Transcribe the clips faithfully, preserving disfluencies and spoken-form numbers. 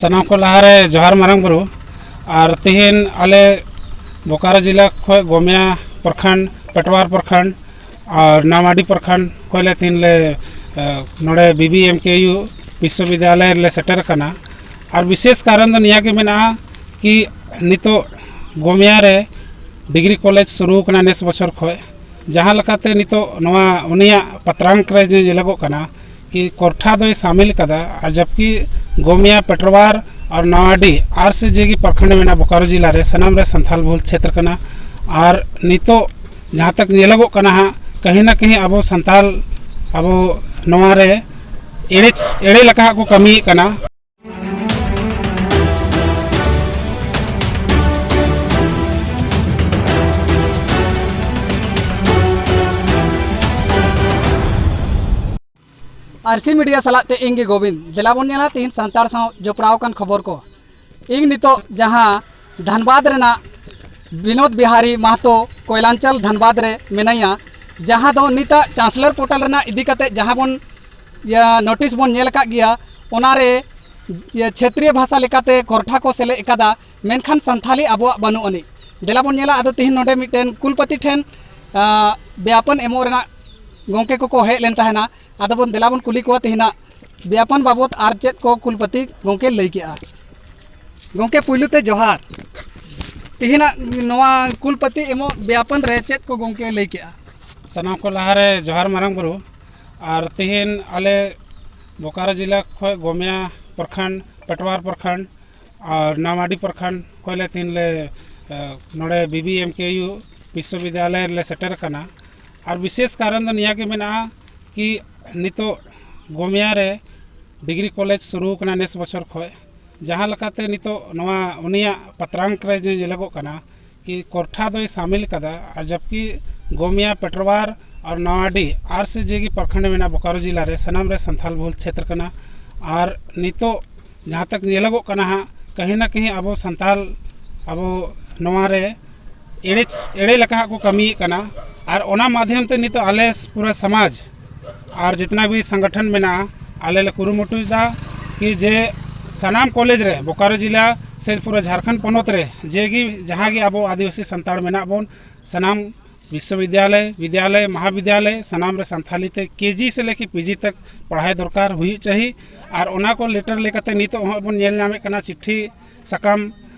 ᱥᱟᱱᱟᱢ ᱠᱚ ᱞᱟᱦᱟᱨᱮ ᱡᱚᱦᱟᱨ ᱢᱟᱨᱟᱝ ᱵᱩᱨᱩ᱾ ᱟᱨ ᱛᱮᱦᱮᱧ ᱟᱞᱮ ᱵᱳᱠᱟᱨᱳ ᱡᱮᱞᱟ ᱠᱷᱚᱱ ᱜᱚᱢᱤᱭᱟ ᱯᱨᱚᱠᱷᱚᱸᱰ, ᱯᱮᱴᱣᱟᱨ ᱯᱨᱚᱠᱷᱚᱸᱰ ᱟᱨ ᱱᱟᱣᱟᱰᱤ ᱯᱨᱚᱠᱷᱚᱸᱰ ᱠᱷᱚᱱ ᱞᱮ ᱛᱮᱦᱮᱧ ᱞᱮ, ᱮ, ᱱᱚᱰᱮ ᱵᱤ ᱵᱤ ᱮᱢ ᱠᱮ ᱭᱩ ᱵᱤᱥᱥᱚᱵᱤᱫᱽᱭᱟᱞᱚᱭ ᱨᱮᱞᱮ ᱥᱮᱴᱮᱨ ᱟᱠᱟᱱᱟ᱾ ᱟᱨ ᱵᱤᱥᱮᱥ ᱠᱟᱨᱚᱱ ᱫᱚ ᱱᱤᱭᱟᱹ ᱜᱮ ᱢᱮᱱᱟᱜᱼᱟ ᱠᱤ ᱱᱤᱛᱚᱜ ᱜᱚᱢᱤᱭᱟ ᱨᱮ ᱰᱤᱜᱽᱨᱤ ᱠᱚᱞᱮᱡᱽ ᱥᱩᱨᱩ ᱟᱠᱟᱱᱟ ᱱᱮᱥ ᱵᱚᱪᱷᱚᱨ ᱠᱷᱚᱱ, ᱡᱟᱦᱟᱸ ᱞᱮᱠᱟᱛᱮ ᱱᱤᱛᱚᱜ ᱱᱚᱣᱟ ᱩᱱᱤᱭᱟᱜ ᱯᱟᱛᱨᱟᱝᱠ ᱨᱮ ᱡᱮ ᱧᱮᱞᱚᱜᱚᱜ ᱠᱟᱱᱟ ᱠᱤ ᱠᱚᱨᱴᱷᱟ ᱫᱚᱭ ᱥᱟᱢᱤᱞ ᱠᱟᱫᱟ, ᱟᱨ ᱡᱟᱵᱠᱤ ᱜᱚᱢᱤᱭᱟ, ᱯᱮᱴᱨᱣᱟᱨ ᱟᱨ ᱱᱟᱣᱟᱰᱤ ᱟᱨ ᱥᱮ ᱡᱮ ᱜᱮ ᱯᱨᱚᱠᱷᱚᱸᱰ ᱢᱮᱱᱟᱜ ᱵᱳᱠᱟᱨᱳ ᱡᱮᱞᱟ ᱨᱮ, ᱥᱟᱱᱟᱢ ᱨᱮ ᱥᱟᱱᱛᱟᱞ ᱵᱚᱦᱩᱞ ᱪᱷᱮᱛᱨᱚ ᱠᱟᱱᱟ᱾ ᱟᱨ ᱱᱤᱛᱚᱜ ᱡᱟᱦᱟᱸ ᱛᱟᱠ ᱧᱮᱞᱚᱜᱚᱜ ᱠᱟᱱᱟ ᱦᱟᱸᱜ, ᱠᱟᱹᱦᱤ ᱱᱟ ᱠᱟᱹᱦᱤ ᱟᱵᱚ ᱥᱟᱱᱛᱟᱞ, ᱟᱵᱚ ᱱᱚᱣᱟ ᱨᱮ ᱮᱲᱮ, ᱮᱲᱮ ᱞᱮᱠᱟ ᱦᱟᱸᱜ ᱠᱚ ᱠᱟᱹᱢᱤᱭᱮᱫ ᱠᱟᱱᱟ᱾ ᱟᱨᱥᱤ ᱢᱤᱰᱤᱭᱟ ᱥᱟᱞᱟᱜ ᱛᱮ ᱤᱧ ᱜᱮ ᱜᱳᱵᱤᱱᱫ᱾ ᱫᱮᱞᱟ ᱵᱚᱱ ᱧᱮᱞᱟ ᱛᱤᱦᱤᱧ ᱥᱟᱱᱛᱟᱲ ᱥᱟᱶ ᱡᱚᱯᱲᱟᱣ ᱟᱠᱟᱱ ᱠᱷᱚᱵᱚᱨ ᱠᱚ᱾ ᱤᱧ ᱱᱤᱛᱚᱜ ᱡᱟᱦᱟᱸ ᱫᱷᱟᱱᱵᱟᱫᱽ ᱨᱮᱱᱟᱜ ᱵᱤᱱᱳᱫ ᱵᱤᱦᱟᱨᱤ ᱢᱟᱦᱛᱚ ᱠᱚᱭᱞᱟᱧᱪᱚᱞ ᱫᱷᱟᱱᱵᱟᱫᱽ ᱨᱮ ᱢᱮᱱᱟᱧᱟ, ᱡᱟᱦᱟᱸ ᱫᱚ ᱱᱤᱛᱟᱜ ᱪᱟᱱᱥᱮᱞᱚᱨ ᱯᱳᱨᱴᱟᱞ ᱨᱮᱱᱟᱜ ᱤᱫᱤ ᱠᱟᱛᱮ ᱡᱟᱦᱟᱸ ᱵᱚᱱ, ᱤᱭᱟᱹ, ᱱᱳᱴᱤᱥ ᱵᱚᱱ ᱧᱮᱞ ᱟᱠᱟᱫ ᱜᱮᱭᱟ, ᱚᱱᱟᱨᱮ, ᱤᱭᱟᱹ, ᱪᱷᱮᱛᱨᱤᱭᱚ ᱵᱷᱟᱥᱟ ᱞᱮᱠᱟᱛᱮ ᱠᱚᱨᱴᱷᱟ ᱠᱚ ᱥᱮᱞᱮᱫ ᱟᱠᱟᱫᱟ, ᱢᱮᱱᱠᱷᱟᱱ ᱥᱟᱱᱛᱷᱟᱞᱤ ᱟᱵᱚᱣᱟᱜ ᱵᱟᱹᱱᱩᱜ ᱟᱹᱱᱤᱡ᱾ ᱫᱮᱞᱟ ᱵᱚᱱ ᱧᱮᱞᱟ, ᱟᱫᱚ ᱛᱤᱦᱤᱧ ᱱᱚᱰᱮ ᱢᱤᱫᱴᱮᱱ ᱠᱩᱞᱯᱚᱛᱤ ᱴᱷᱮᱱ, ᱟ, ᱵᱮᱭᱟᱯᱚᱱ ᱮᱢᱚᱜ ᱨᱮᱱᱟᱜ ᱜᱚᱢᱠᱮ ᱠᱚᱠᱚ ᱦᱮᱡ ᱞᱮᱱ ᱛᱟᱦᱮᱱᱟ᱾ ᱟᱫᱚ ᱵᱚᱱ ᱫᱮᱞᱟ ᱵᱚᱱ ᱠᱩᱞᱤ ᱠᱚᱣᱟ ᱛᱮᱦᱮᱧᱟᱜ ᱵᱮᱭᱟᱯᱚᱱ ᱵᱟᱵᱚᱛ ᱟᱨ ᱪᱮᱫ ᱠᱚ ᱠᱩᱞᱯᱚᱛᱤ ᱜᱚᱢᱠᱮ ᱞᱟᱹᱭ ᱠᱮᱜᱼᱟ᱾ ᱜᱚᱢᱠᱮ, ᱯᱩᱭᱞᱩ ᱛᱮ ᱡᱚᱦᱟᱨ᱾ ᱛᱮᱦᱮᱧᱟᱜ ᱱᱚᱣᱟ ᱠᱩᱞᱯᱚᱛᱤ ᱮᱢᱚᱜ ᱵᱮᱭᱟᱯᱚᱱ ᱨᱮ ᱪᱮᱫ ᱠᱚ ᱜᱚᱢᱠᱮ ᱞᱟᱹᱭ ᱠᱮᱜᱼᱟ? ᱥᱟᱱᱟᱢ ᱠᱚ ᱞᱟᱦᱟᱨᱮ ᱡᱚᱦᱟᱨ ᱢᱟᱨᱟᱝ ᱵᱩᱨᱩ᱾ ᱟᱨ ᱛᱮᱦᱮᱧ ᱟᱞᱮ ᱵᱳᱠᱟᱨᱳ ᱡᱮᱞᱟ ᱠᱷᱚᱱ ᱜᱚᱢᱤᱭᱟ ᱯᱨᱚᱠᱷᱚᱸᱰ, ᱯᱮᱴᱣᱟᱨ ᱯᱨᱚᱠᱷᱚᱸᱰ ᱟᱨ ᱱᱟᱣᱟᱰᱤ ᱯᱨᱚᱠᱷᱚᱸᱰ ᱠᱷᱚᱱ ᱞᱮ ᱛᱮᱦᱮᱧ ᱞᱮ, ᱮ, ᱱᱚᱰᱮ ᱵᱤ ᱵᱤ ᱮᱢ ᱠᱮ ᱭᱩ ᱵᱤᱥᱥᱚᱵᱤᱫᱽᱭᱟᱞᱚᱭ ᱨᱮᱞᱮ ᱥᱮᱴᱮᱨ ᱟᱠᱟᱱᱟ᱾ ᱟᱨ ᱵᱤᱥᱮᱥ ᱠᱟᱨᱚᱱ ᱫᱚ ᱱᱤᱭᱟᱹ ᱜᱮ ᱢᱮᱱᱟᱜᱼᱟ ᱠᱤ ᱱᱤᱛᱚᱜ ᱜᱚᱢᱤᱭᱟ ᱨᱮ ᱰᱤᱜᱽᱨᱤ ᱠᱚᱞᱮᱡᱽ ᱥᱩᱨᱩ ᱟᱠᱟᱱᱟ ᱱᱮᱥ ᱵᱚᱪᱷᱚᱨ ᱠᱷᱚᱱ, ᱡᱟᱦᱟᱸ ᱞᱮᱠᱟᱛᱮ ᱱᱤᱛᱚᱜ ᱱᱚᱣᱟ ᱩᱱᱤᱭᱟᱜ ᱯᱟᱛᱨᱟᱝᱠ ᱨᱮ ᱡᱮ ᱧᱮᱞᱚᱜᱚᱜ ᱠᱟᱱᱟ ᱠᱤ ᱠᱚᱨᱴᱷᱟ ᱫᱚᱭ ᱥᱟᱢᱤᱞ ᱠᱟᱫᱟ, ᱟᱨ ᱡᱟᱵᱠᱤ ᱜᱚᱢᱤᱭᱟ, ᱯᱮᱴᱨᱣᱟᱨ ᱟᱨ ᱱᱟᱣᱟᱰᱤ ᱟᱨ ᱥᱮ ᱡᱮ ᱜᱮ ᱯᱨᱚᱠᱷᱚᱸᱰ ᱢᱮᱱᱟᱜ ᱵᱳᱠᱟᱨᱳ ᱡᱮᱞᱟ ᱨᱮ, ᱥᱟᱱᱟᱢ ᱨᱮ ᱥᱟᱱᱛᱟᱞ ᱵᱚᱦᱩᱞ ᱪᱷᱮᱛᱨᱚ ᱠᱟᱱᱟ᱾ ᱟᱨ ᱱᱤᱛᱚᱜ ᱡᱟᱦᱟᱸ ᱛᱟᱠ ᱧᱮᱞᱚᱜᱚᱜ ᱠᱟᱱᱟ ᱦᱟᱸᱜ, ᱠᱟᱹᱦᱤ ᱱᱟ ᱠᱟᱹᱦᱤ ᱟᱵᱚ ᱥᱟᱱᱛᱟᱞ, ᱟᱵᱚ ᱱᱚᱣᱟ ᱨᱮ ᱮᱲᱮ, ᱮᱲᱮ ᱞᱮᱠᱟ ᱦᱟᱸᱜ ᱠᱚ ᱠᱟᱹᱢᱤᱭᱮᱫ ᱠᱟᱱᱟ᱾ ᱟᱨ ᱚᱱᱟ ᱢᱟᱫᱷᱭᱚᱢ ᱛᱮ ᱱᱤᱛᱚᱜ ᱟᱞᱮ ᱯᱩᱨᱟᱹ ᱥᱚᱢᱟᱡᱽ ᱟᱨ ᱡᱤᱛᱱᱟ ᱵᱷᱤ ᱥᱚᱝᱜᱚᱴᱷᱚᱱ ᱢᱮᱱᱟᱜᱼᱟ, ᱟᱞᱮ ᱞᱮ ᱠᱩᱨᱩᱢᱩᱴᱩᱭᱮᱫᱟ ᱠᱤ ᱡᱮ ᱥᱟᱱᱟᱢ ᱠᱚᱞᱮᱡᱽ ᱨᱮ, ᱵᱳᱠᱟᱨᱳ ᱡᱮᱞᱟ ᱥᱮ ᱯᱩᱨᱟᱹ ᱡᱷᱟᱲᱠᱷᱚᱸᱰ ᱯᱚᱱᱚᱛ ᱨᱮ ᱡᱮ ᱜᱮ, ᱡᱟᱦᱟᱸ ᱜᱮ ᱟᱵᱚ ᱟᱹᱫᱤᱵᱟᱹᱥᱤ ᱥᱟᱱᱛᱟᱲ ᱢᱮᱱᱟᱜ ᱵᱚᱱ, ᱥᱟᱱᱟᱢ ᱵᱤᱥᱥᱚᱵᱤᱫᱽᱭᱟᱞᱚᱭ, ᱵᱤᱫᱽᱭᱟᱞᱚᱭ, ᱢᱟᱦᱟᱵᱤᱫᱽᱭᱟᱞᱚᱭ, ᱥᱟᱱᱟᱢ ᱨᱮ ᱥᱟᱱᱛᱷᱟᱞᱤ ᱛᱮ ᱠᱮᱡᱤ ᱥᱮ ᱞᱮᱠᱷᱤ ᱯᱤᱡᱤ ᱛᱚᱠ ᱯᱟᱲᱦᱟᱣ ᱫᱚᱨᱠᱟᱨ ᱦᱩᱭᱩᱜ ᱪᱟᱹᱦᱤ᱾ ᱟᱨ ᱚᱱᱟ ᱠᱚ ᱞᱮᱴᱟᱨ ᱞᱮᱠᱟᱛᱮ ᱱᱤᱛᱚᱜ ᱦᱚᱸ ᱵᱚᱱ ᱧᱮᱞ ᱧᱟᱢᱮᱫ ᱠᱟᱱᱟ, ᱪᱤᱴᱷᱤ ᱥᱟᱠᱟᱢ,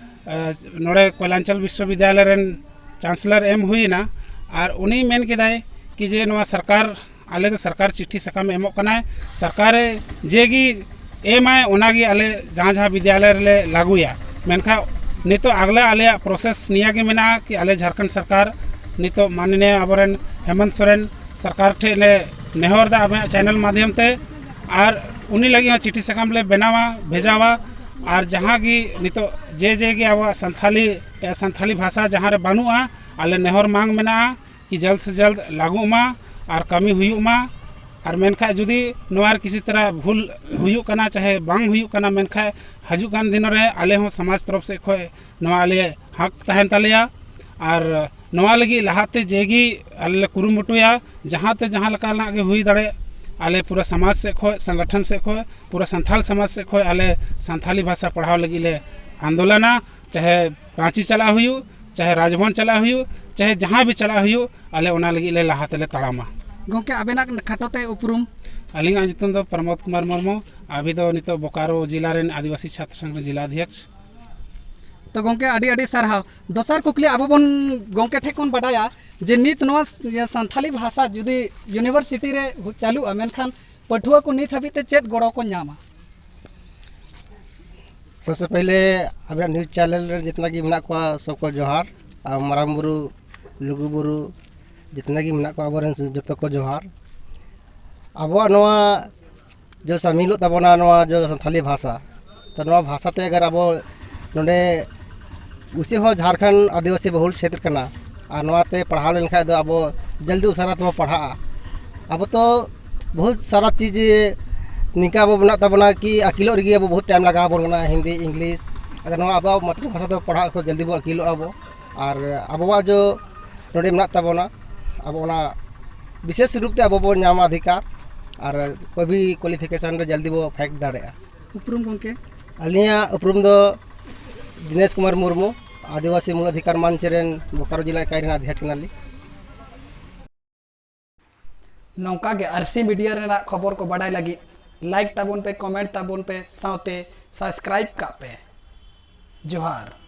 ᱮ, ᱱᱚᱰᱮ ᱠᱚᱭᱞᱟᱧᱪᱚᱞ ᱵᱤᱥᱥᱚᱵᱤᱫᱽᱭᱟᱞᱚᱭ ᱨᱮᱱ ᱪᱟᱱᱥᱮᱞᱚᱨ ᱮᱢ ᱦᱩᱭᱮᱱᱟ᱾ ᱟᱨ ᱩᱱᱤ ᱢᱮᱱ ᱠᱮᱫᱟᱭ ᱠᱤ ᱡᱮ ᱱᱚᱣᱟ ᱥᱚᱨᱠᱟᱨ, ᱟᱞᱮ ᱫᱚ ᱥᱚᱨᱠᱟᱨ ᱪᱤᱴᱷᱤ ᱥᱟᱠᱟᱢᱮ ᱮᱢᱚᱜ ᱠᱟᱱᱟᱭ, ᱥᱚᱨᱠᱟᱨᱮ ᱡᱮ ᱜᱮ ᱮᱢᱟᱭ, ᱚᱱᱟᱜᱮ ᱟᱞᱮ ᱡᱟᱦᱟᱸ ᱡᱟᱦᱟᱸ ᱵᱤᱫᱽᱭᱟᱞᱚᱭ ᱨᱮᱞᱮ ᱞᱟᱹᱜᱩᱭᱟ᱾ ᱢᱮᱱᱠᱷᱟᱱ ᱱᱤᱛᱚᱜ ᱟᱜᱽᱞᱟ ᱟᱞᱮᱭᱟᱜ ᱯᱨᱚᱥᱮᱥ ᱱᱤᱭᱟᱹ ᱜᱮ ᱢᱮᱱᱟᱜᱼᱟ ᱠᱤ ᱟᱞᱮ ᱡᱷᱟᱲᱠᱷᱚᱸᱰ ᱥᱚᱨᱠᱟᱨ, ᱱᱤᱛᱚᱜ ᱢᱟᱱᱱᱤᱭᱟ ᱟᱵᱚᱨᱮᱱ ᱦᱮᱢᱚᱱᱛ ᱥᱚᱨᱮᱱ ᱥᱚᱨᱠᱟᱨ ᱴᱷᱮᱱ ᱞᱮ ᱱᱮᱦᱚᱨ ᱫᱟ ᱟᱵᱮᱱᱟᱜ ᱪᱮᱱᱮᱞ ᱢᱟᱫᱽᱫᱷᱚᱢ ᱛᱮ, ᱟᱨ ᱩᱱᱤ ᱞᱟᱹᱜᱤᱫ ᱦᱚᱸ ᱪᱤᱴᱷᱤ ᱥᱟᱠᱟᱢ ᱞᱮ ᱵᱮᱱᱟᱣᱟ, ᱵᱷᱮᱡᱟᱣᱟ᱾ ᱟᱨ ᱡᱟᱦᱟᱸ ᱜᱮ ᱱᱤᱛᱚᱜ ᱡᱮ ᱡᱮ ᱜᱮ ᱟᱵᱚᱣᱟᱜ ᱥᱟᱱᱛᱷᱟᱞᱤ, ᱮ, ᱥᱟᱱᱛᱷᱟᱞᱤ ᱵᱷᱟᱥᱟ ᱡᱟᱦᱟᱸ ᱨᱮ ᱵᱟᱹᱱᱩᱜᱼᱟ, ᱟᱞᱮ ᱱᱮᱦᱚᱨ ᱢᱟᱝ ᱢᱮᱱᱟᱜᱼᱟ ᱠᱤ ᱡᱚᱞᱫ ᱥᱮ ᱡᱚᱞᱫ ᱞᱟᱹᱜᱩᱜ ᱢᱟ ᱟᱨ ᱠᱟᱹᱢᱤ ᱦᱩᱭᱩᱜ ᱢᱟ᱾ ᱟᱨ ᱢᱮᱱᱠᱷᱟᱱ ᱡᱩᱫᱤ ᱱᱚᱣᱟ ᱨᱮ ᱠᱤᱥᱤ ᱛᱟᱨᱟ ᱵᱷᱩᱞ ᱦᱩᱭᱩᱜ ᱠᱟᱱᱟ, ᱪᱟᱦᱮ ᱵᱟᱝ ᱦᱩᱭᱩᱜ ᱠᱟᱱᱟ, ᱢᱮᱱᱠᱷᱟᱱ ᱦᱤᱡᱩᱜ ᱠᱟᱱ ᱫᱤᱱ ᱨᱮ ᱟᱞᱮ ᱦᱚᱸ ᱥᱚᱢᱟᱡᱽ ᱛᱚᱨᱚᱯ ᱥᱮᱫ ᱠᱷᱚᱱ ᱱᱚᱣᱟ ᱟᱞᱮ ᱦᱟᱠ ᱛᱟᱦᱮᱱ ᱛᱟᱞᱮᱭᱟ᱾ ᱟᱨ ᱱᱚᱣᱟ ᱞᱟᱹᱜᱤᱫ ᱞᱟᱦᱟᱛᱮ ᱡᱮ ᱜᱮ ᱟᱞᱮ ᱞᱮ ᱠᱩᱨᱩᱢᱩᱴᱩᱭᱟ, ᱡᱟᱦᱟᱸ ᱛᱮ ᱡᱟᱦᱟᱸ ᱞᱮᱠᱟᱱᱟᱜ ᱜᱮ ᱦᱩᱭ ᱫᱟᱲᱮᱭᱟᱜ, ᱟᱞᱮ ᱯᱩᱨᱟᱹ ᱥᱚᱢᱟᱡᱽ ᱥᱮᱫ ᱠᱷᱚᱱ, ᱥᱚᱝᱜᱚᱴᱷᱚᱱ ᱥᱮᱫ ᱠᱷᱚᱱ, ᱯᱩᱨᱟᱹ ᱥᱟᱱᱛᱷᱟᱞ ᱥᱚᱢᱟᱡᱽ ᱥᱮᱫ ᱠᱷᱚᱱ ᱟᱞᱮ ᱥᱟᱱᱛᱷᱟᱞᱤ ᱵᱷᱟᱥᱟ ᱯᱟᱲᱦᱟᱣ ᱞᱟᱹᱜᱤᱫ ᱞᱮ ᱟᱱᱫᱳᱞᱚᱱᱟ᱾ ᱪᱟᱦᱮ ᱨᱟᱸᱪᱤ ᱪᱟᱞᱟᱜ ᱦᱩᱭᱩᱜ, ᱪᱟᱦᱮ ᱨᱟᱡᱽᱵᱷᱚᱵᱚᱱ ᱪᱟᱞᱟᱜ ᱦᱩᱭᱩᱜ, ᱪᱟᱦᱮ ᱡᱟᱦᱟᱸ ᱵᱤ ᱪᱟᱞᱟᱜ ᱦᱩᱭᱩᱜ, ᱟᱞᱮ ᱚᱱᱟ ᱞᱟᱹᱜᱤᱫ ᱞᱮ ᱞᱟᱦᱟ ᱛᱮᱞᱮ ᱛᱟᱲᱟᱢᱟ᱾ ᱜᱚᱢᱠᱮ, ᱟᱵᱮᱱᱟᱜ ᱠᱷᱟᱴᱚ ᱛᱮ ᱩᱯᱨᱩᱢ? ᱟᱹᱞᱤᱧᱟᱜ ᱧᱩᱛᱩᱢ ᱫᱚ ᱯᱨᱚᱢᱳᱫ ᱠᱩᱢᱟᱨ ᱢᱩᱨᱢᱩ᱾ ᱟᱵᱤ ᱫᱚ ᱱᱤᱛᱚᱜ ᱵᱳᱠᱟᱨᱳ ᱡᱮᱞᱟ ᱨᱮᱱ ᱟᱹᱫᱤᱵᱟᱹᱥᱤ ᱪᱷᱟᱛᱨᱚ ᱥᱚᱝᱜᱷ ᱨᱮᱱ ᱡᱮᱞᱟ ᱚᱫᱷᱭᱚᱠᱥ᱾ ᱛᱚ ᱜᱚᱢᱠᱮ, ᱟᱹᱰᱤ ᱟᱹᱰᱤ ᱥᱟᱨᱦᱟᱣ᱾ ᱫᱚᱥᱟᱨ ᱠᱩᱠᱞᱤ ᱟᱵᱚ ᱵᱚᱱ ᱜᱚᱢᱠᱮ ᱴᱷᱮᱱ ᱠᱷᱚᱱ ᱵᱟᱰᱟᱭᱟ ᱡᱮ ᱱᱤᱛ ᱱᱚᱣᱟ ᱥᱟᱱᱛᱷᱟᱞᱤ ᱵᱷᱟᱥᱟ ᱡᱩᱫᱤ ᱤᱭᱩᱱᱤᱵᱷᱟᱨᱥᱤᱴᱤ ᱨᱮ ᱪᱟᱹᱞᱩᱜᱼᱟ, ᱢᱮᱱᱠᱷᱟᱱ ᱯᱟᱹᱴᱷᱩᱣᱟᱹ ᱠᱚ ᱱᱤᱛ ᱦᱟᱹᱵᱤᱡ ᱛᱮ ᱪᱮᱫ ᱜᱚᱲᱚ ᱠᱚ ᱧᱟᱢᱟ? सबसे पहले ᱟᱵᱮᱱᱟᱜ ᱱᱤᱭᱩᱡᱽ ᱪᱮᱱᱮᱞ ᱨᱮ ᱡᱤᱛᱱᱟ ᱜᱮ ᱢᱮᱱᱟᱜ ᱠᱚᱣᱟ, ᱥᱚᱵᱠᱚ ᱡᱚᱦᱟᱨ᱾ ᱟᱨ ᱢᱟᱨᱟᱝ ᱵᱩᱨᱩ, ᱞᱩᱜᱩ ᱵᱩᱨᱩ, ᱡᱤᱛᱱᱟ ᱜᱮ ᱢᱮᱱᱟᱜ ᱠᱚᱣᱟ ᱟᱵᱚᱨᱮᱱ ᱡᱚᱛᱚ ᱠᱚ ᱡᱚᱦᱟᱨ᱾ ᱟᱵᱚᱣᱟᱜ ᱱᱚᱣᱟ ᱡᱚ ᱥᱟᱢᱤᱞᱚᱜ ᱛᱟᱵᱚᱱᱟ, ᱱᱚᱣᱟ ᱡᱚ ᱥᱟᱱᱛᱷᱟᱞᱤ ᱵᱷᱟᱥᱟ, ᱛᱚ ᱱᱚᱣᱟ ᱵᱷᱟᱥᱟ ᱛᱮ ᱟᱜᱟᱨ ᱟᱵᱚ ᱱᱚᱰᱮ ᱩᱥᱮ ᱦᱚᱸ ᱡᱷᱟᱲᱠᱷᱚᱸᱰ ᱟᱹᱫᱤᱵᱟᱹᱥᱤ ᱵᱚᱦᱩᱞ ᱪᱷᱮᱛᱨᱚ ᱠᱟᱱᱟ, ᱟᱨ ᱱᱚᱣᱟᱛᱮ ᱯᱟᱲᱦᱟᱣ ᱞᱮᱱᱠᱷᱟᱱ ᱫᱚ ᱟᱵᱚ ᱡᱚᱞᱫᱤ ᱩᱥᱟᱹᱨᱟ ᱛᱮᱵᱚ ᱯᱟᱲᱦᱟᱜᱼᱟ᱾ ᱟᱵᱚ ᱛᱚ ᱵᱚᱦᱩᱛ ᱥᱟᱨᱟ ᱪᱤᱡᱽ ᱱᱤᱝᱠᱟ ᱟᱵᱚ ᱢᱮᱱᱟᱜ ᱛᱟᱵᱚᱱᱟ ᱠᱤ ᱟᱹᱠᱤᱞᱚᱜ ᱨᱮᱜᱮ ᱟᱵᱚ ᱵᱚᱦᱩᱛ ᱴᱟᱭᱤᱢ ᱞᱟᱜᱟᱣ ᱟᱵᱚᱱ ᱠᱟᱱᱟ, ᱦᱤᱱᱫᱤ, ᱤᱝᱞᱤᱥ᱾ ᱟᱜᱟᱨ ᱱᱚᱣᱟ ᱟᱵᱚᱣᱟᱜ ᱢᱟᱛᱨᱤ ᱵᱷᱟᱥᱟ ᱛᱮ ᱯᱟᱲᱦᱟᱜ ᱠᱷᱟᱱ ᱡᱚᱞᱫᱤ ᱵᱚ ᱟᱹᱠᱤᱞᱚᱜᱼᱟ ᱵᱚ᱾ ᱟᱨ ᱟᱵᱚᱣᱟᱜ ᱡᱚ ᱱᱚᱰᱮ ᱢᱮᱱᱟᱜ ᱛᱟᱵᱚᱱᱟ, ᱟᱵᱚ ᱚᱱᱟ ᱵᱤᱥᱮᱥ ᱨᱩᱯ ᱛᱮ ᱟᱵᱚ ᱵᱚ ᱧᱟᱢᱟ ᱚᱫᱷᱤᱠᱟᱨ, ᱟᱨ ᱠᱚᱵᱷᱤ ᱠᱣᱟᱞᱤᱯᱷᱤᱠᱮᱥᱚᱱ ᱨᱮ ᱡᱚᱞᱫᱤ ᱵᱚ ᱯᱷᱮᱰ ᱫᱟᱲᱮᱭᱟᱜᱼᱟ᱾ ᱩᱯᱨᱩᱢ ᱜᱚᱢᱠᱮ? ᱟᱹᱞᱤᱧᱟᱜ ᱩᱯᱨᱩᱢ ᱫᱚ ᱫᱤᱱᱮᱥ ᱠᱩᱢᱟᱨ ᱢᱩᱨᱢᱩ, ᱟᱹᱫᱤᱵᱟᱹᱥᱤ ᱢᱩᱞ ᱚᱫᱷᱤᱠᱟᱨ ᱢᱚᱧᱪ ᱨᱮᱱ ᱵᱳᱠᱟᱨᱳ ᱡᱮᱞᱟ ᱤᱠᱟᱹᱭ ᱨᱮᱱ ᱚᱫᱷᱭᱚᱠᱥᱚ ᱠᱟᱱᱟᱞᱤᱧ᱾ ᱱᱚᱝᱠᱟ ᱜᱮ ᱟᱨᱥᱤ ᱢᱤᱰᱤᱭᱟ ᱨᱮᱱᱟᱜ ᱠᱷᱚᱵᱚᱨ ᱠᱚ ᱵᱟᱰᱟᱭ ᱞᱟᱹᱜᱤᱫ ᱞᱟᱭᱤᱠ ᱛᱟᱵᱚᱱ ᱯᱮ, ᱠᱚᱢᱮᱱᱴ ᱛᱟᱵᱚᱱ ᱯᱮ, ᱥᱟᱶᱛᱮ ᱥᱟᱵᱥᱠᱨᱟᱭᱤᱵ ᱠᱟᱜ ᱯᱮ᱾ ᱡᱚᱦᱟᱨ᱾